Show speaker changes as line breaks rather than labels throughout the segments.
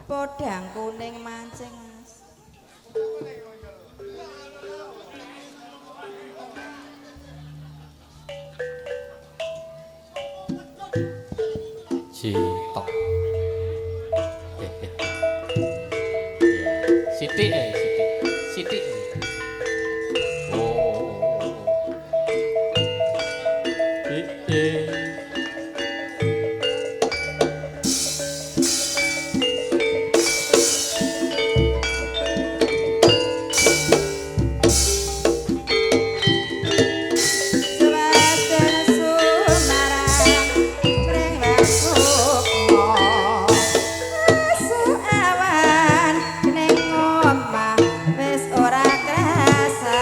Podang kuning mancing, Mas.
Citok. Sithik eh, sithik. Sithik. Oh. Eh.
Swadan sumarang mring sukma. Asu awan ning omah wis ora krasa.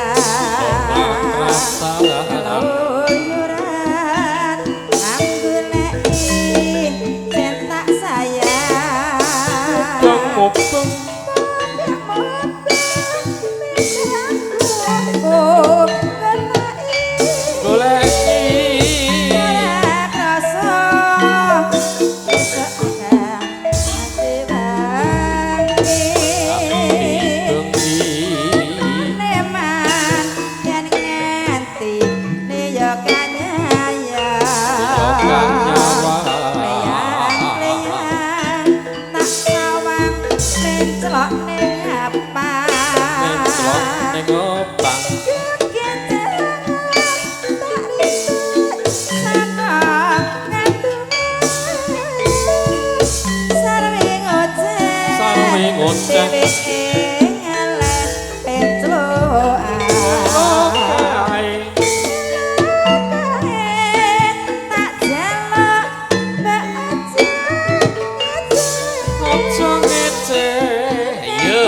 Ora krasa.
Keluyuran anggoleki sing tak sayang.
Mubeng-mubeng goleki. Bengi. Yo Menclok ning obang. Sarwi ngoceh. Kae. Aja ngece. Iya.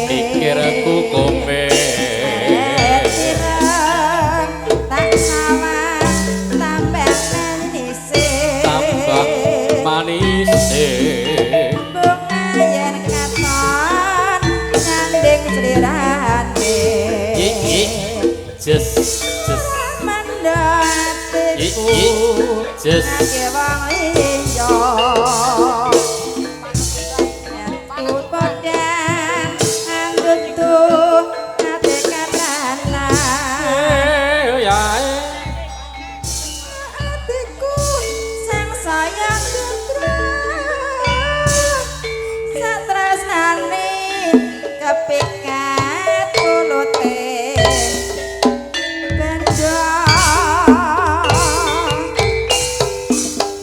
Pikirku kome. Tambah manis. Iki jes jes. Iki jes. Eh ya.
Kepikat kulute benda.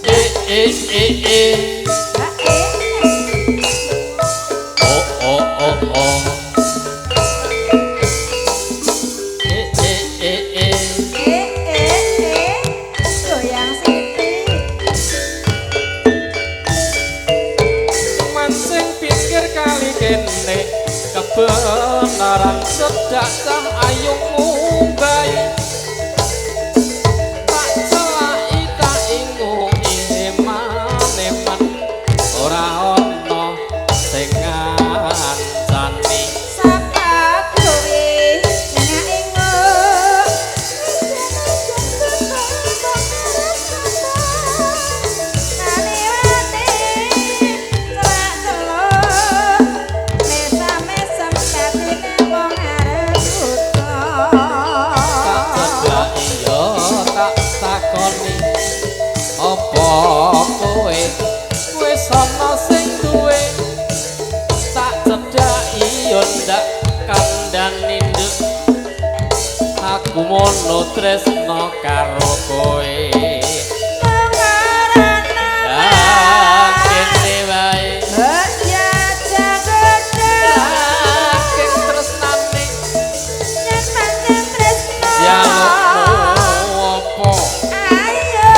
Eh eh eh eh. Oh oh oh oh. Eh eh eh eh.
Eh eh eh, goyang sithik.
Mancing pinggir kali kene kebenaran sedak cah ayu ngumbai. Tak celaki tak ingu eman-eman ora ana sing ngancani.
Sapa kowe ngaingu? Naliwate celak celuk mesam-mesem batine wong arep buta.
Tak cedhaki yo tak takoni apa kowe wis ana sing duwe. Tak cedhaki yo ndak kandhani nduk aku mono tresno karo kowe. Ah, kene wae. Saking tresnane jalukmu apa.
Ayo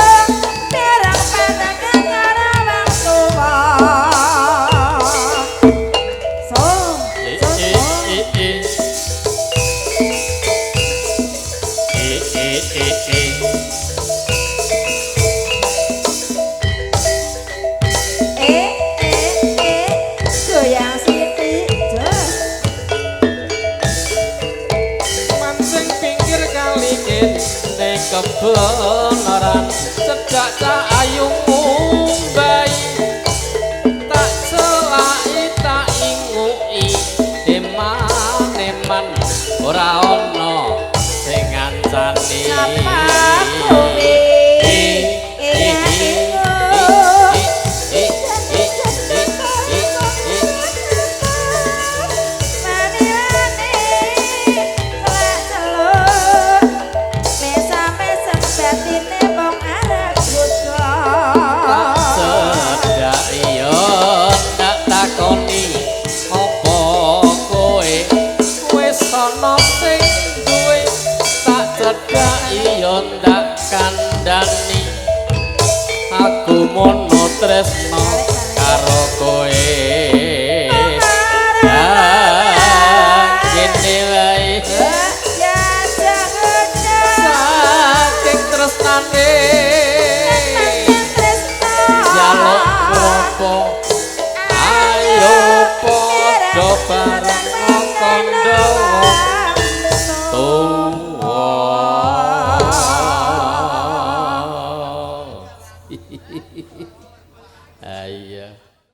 dereng pandangan karo wong tuwa. So,
Eh
so,
eh
so.
eh eh. Eh eh eh eh. Kebenaran cedhak cah ayu Mumbai, tak celaki tak inguki, eman-eman ora ana sing ngancani.
Sapa kowe? Iya iku. Wani-wani celak-celuk, mesam-mesem batine mung arep godha.
Cedhak iya ndak takoni, apa kowe wis ana sing duwe? Tak cedhak iya ndak kandhani, aku mono tresno karo kowe. Ya kene wae
Ya jangan
saking tresnane.